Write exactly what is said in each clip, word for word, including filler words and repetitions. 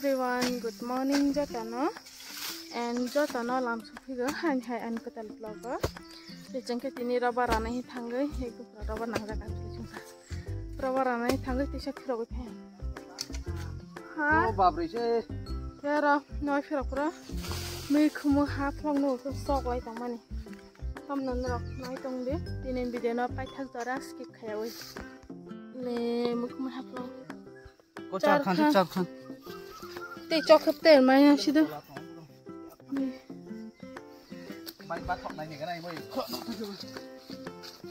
Everyone, good morning jotono, and jotono lam sophigo hain hai ani kwtal vlog o. Tei chwng khe tini roba rana hi thangwi, hai gufra roba nangjak ang twi chwngkha. Roba rana hi thangwi tisa phirogwi phai. Ha? O bap ri se. Yaro noi phirok phro. Mui khumu ha phlong no khe sok lai tongmani. Hamno norok nai tong di. Tini video no paithak jora skip khaiyawi. Le mui khumu ha phlong. Ko char khan, char khan. Tei chok khep tei maya sido. Bai ba thok nai ni ganai bai.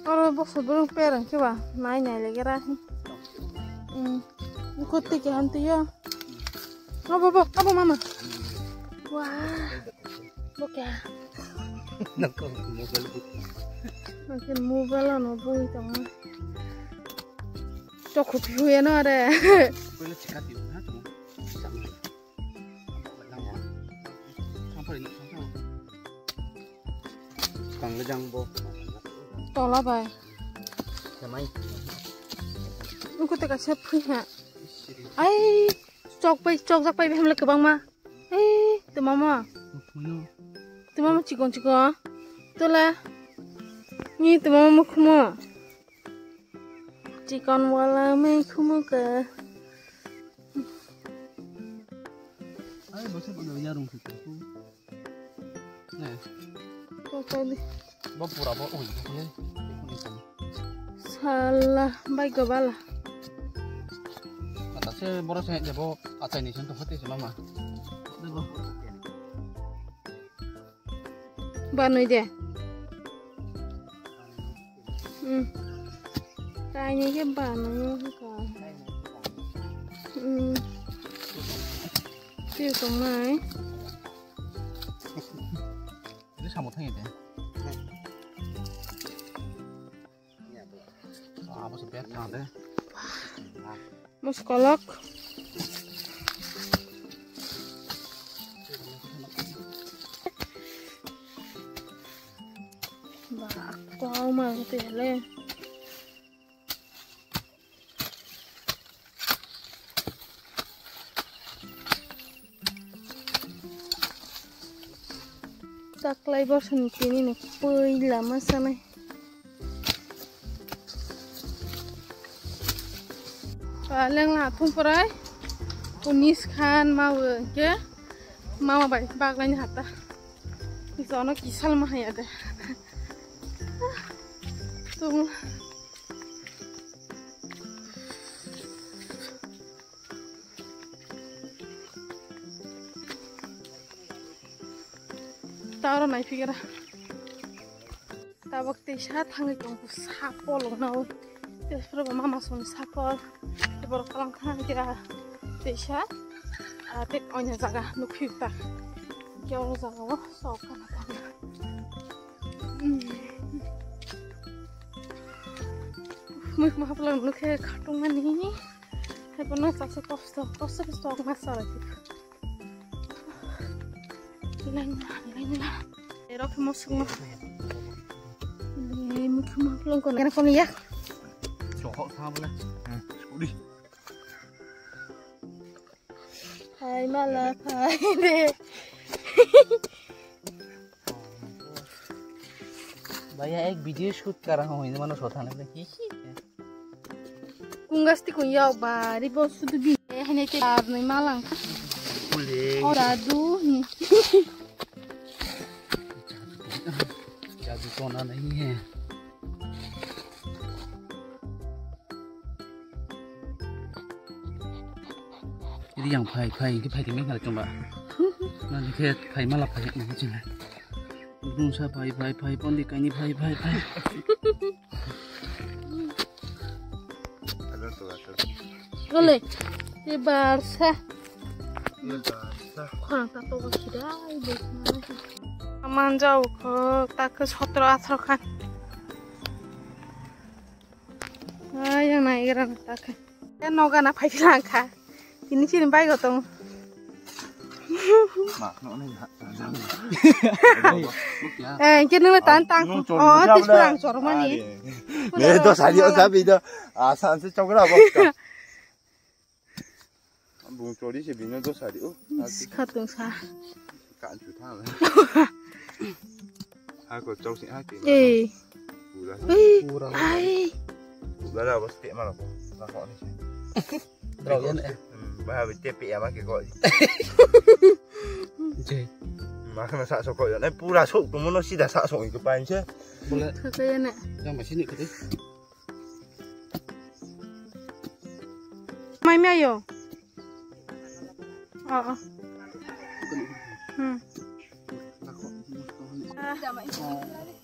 Oro bo sudurung perang khe ba nai nai lege ra. Hmm. Ko tei ke han tei yo. Abo bo, abo mama. Wah. Bo kya? Nako mobile bu. Nako mobile ano bui tong. Chok khupi huya no are. Koila chika tiyo na tu. Sampai ni sampai. Kang lejang bo. Tola bai. Samai. Uku teka sep phui ha. Ai, chok pai, chok jak pai biham le kebang ma. Ei, twi mama. Twi mama chikon chikon. Tola. Ni twi mama mukhumo. Chikon wala mukhumo ka. Ai, bose bodo yarung sita. Ne. Kokoli. Bo pura bo, oi, bo ne. Sala, bai gobala. Kata se boro se jebo achai ni sen to hote se mama. Debo. Banui de. Hmm. Taini ke banui ka. Hmm. Twi tongnai. Ini samo thang ini. Abo se bag thang de. Muskolok. Ba, kau ma te le. Taklai bosoni tini ni pui lama sanai. Lengla thung porai unis khan mawi ke mama bai baglai ni hata. Jono kisal ma haya de. Tung. Taro nai figura. Tabok teisa thangwi tongkhu sa polok nao. Tei borok mama songni sa pol. Tei borok kalang thang kira teisa. Ah, tei onya jaga nukhi ta. Kya o jaga o sok kana kana. Mui ma haplang nukhe khatung mani. Hai bono chasa kosto, kosto kosto ma sala. Lengla, lengla. Ero khe mosok ma. Ni mukhe ma phlong kono. Kono ya. Chokho sa bole. Hmm. Udi. Hai mala, hai de. Bhaiya, ek video shoot kar raha hoon, mano sotha na. Hi hi. Kungas ti kun yau ba, ri bo sudu bi. Eh, hene te ar noi malang. Kule. Ora du ni. Jadu tona nahi hai. Iri yang phai, phai, hingke phai tongmani khe chwngba. Nani khe phai mala phai nangkhe chwngba. Bungsa phai, phai, phai, pondi kaini phai, phai, phai. Ole, te barsa. Khorang ta togo sidai de. Aman jau kho, ta khe sotro athro khan. Ai, yang nai era na ta khe. Ya noga na phai lang kha. Tini chini bai gotong. Ma, no, no, no. Eh, ke nang tan tang. Oh, tis kurang chor mani. Le to sari o sabi do. Asa se chokra bo. Bung chori se bino dosa di o. Khatung sa. Ka chu tha. Ha ko chau si ha ke. Ei. Pura. Ei. Pura. Ai. Pura la bos te ma ko. Na ko ni. Drau yan eh. Hmm, ba ha te pe ya ma ke ko. Je. Ma kana sa so ko ya. Pura so ko mono sida sa so ko pa ni se. Bole. Kha kha ya na. Yang ma sini ko. Mai mai yo. Oh, oh. Hmm.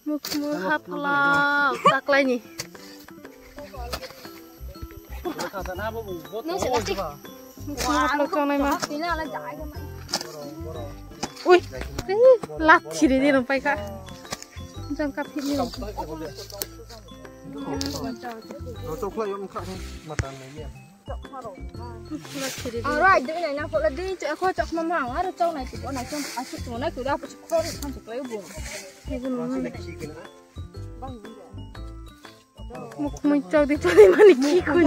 Mukmu hapla taklaini. Mukmu hapla chonai ma. Ui, lak chiri di rong paikha. Jang ka phili. Rochok lai yong kha matan nai ya. Aro ai dui nai na phola dui chok kho chok ma ma aro chok nai tu na chok asu tu na tu da khor khan chok lai bu. Mukmui chok di chok di mani ki khun.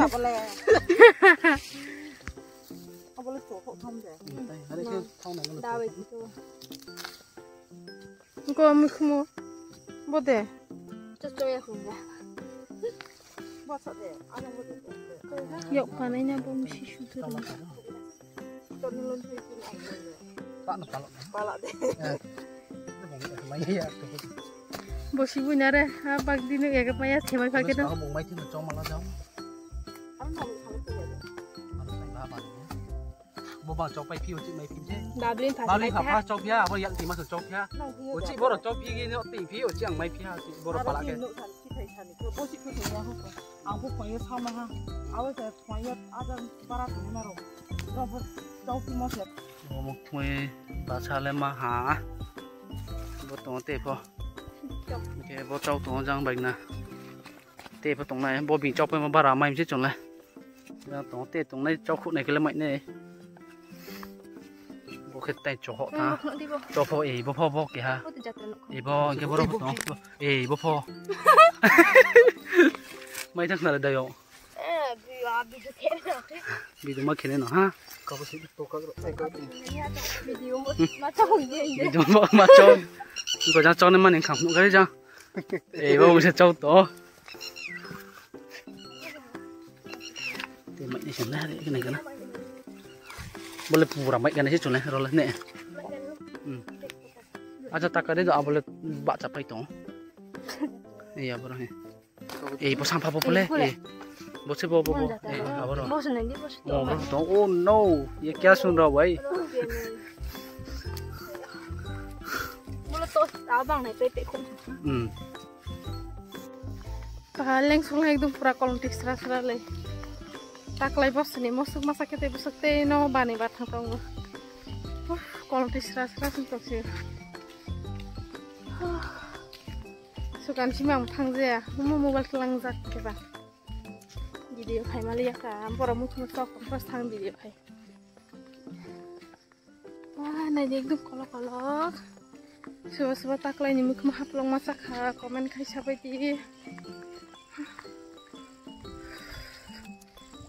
Abole chok kho tham de. Dawai tu. Ko mukmu. Bode. Chok chok ya khun da. Yok kanai na bo misi suduru. Pala pala. Pala de. Mai ya. Bo si buina re ha bak dinu ega maya themai phake no. Bo mai thino chong mala jao. Bo bang chok pai phi uchi mai phi je. Babli pha. Babli pha pha chok ya abo yak ti ma chok ya. Uchi boro chok phi ge no ti phi uchi ang mai phi ha uchi boro pala ke. Ang bo phone yo sama ha. Abo se phone yo ajan para tu na ro. Ro bo chok ti mo se. Bo muk thmui ba sale ma ha. Bo tong te pho. Ke bo chok tong jang bai na. Te pho tongnai, bo bini chok pai ma bara mai se chonglai. Ya tong te tongnai chok khuk nai kele mai ne. Bo khe tai chok ho ta. Chok pho e bo pho bo ke ha. E bo ke bo ro tong. E bo pho. Mai thak na le dayo. Video ma khene no ha. Video ma ma chong. Ko ja chong ne mani kham no ga ja. Ei, bo wngkha chok to. Tei mai ni sini hari kena kena. Bole pura mai kena sih cune role ne. Hmm. Acha taka de abole bacha pai tong. Iya bro he. Ei, bo sampha bo pole. Ei, bo se bo bo bo. Ei, aboro. Bo se nang di bo se. Oh, bro, to. Oh no, ye kya sun raha hu bhai? Bole to abang nai pe pe khum. Hmm. Paleng sung ekdom pura kolom tik sra sra le. Taklai bosni mosuk masa kete bosuk te no bani ba thang tongo. Uf, kolom tik sra sra sung tok si. Sukan sima ang thang jaya. Mo mobile tlang jak keba. Video khai mali ya ka. Boro muthung sok pas thang video khai. Ah, naidi ekdom kolok kolok. Soba soba taklai ni mukma haplok ma sakha, comment khai sabai di.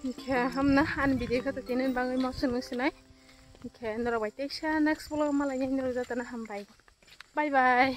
Hingkhe hamna ani video khe tini bagwi ma swnwi swnai. Hingkhe norok bai teisa next vlog malai nai norok jotono hambai. Bye bye.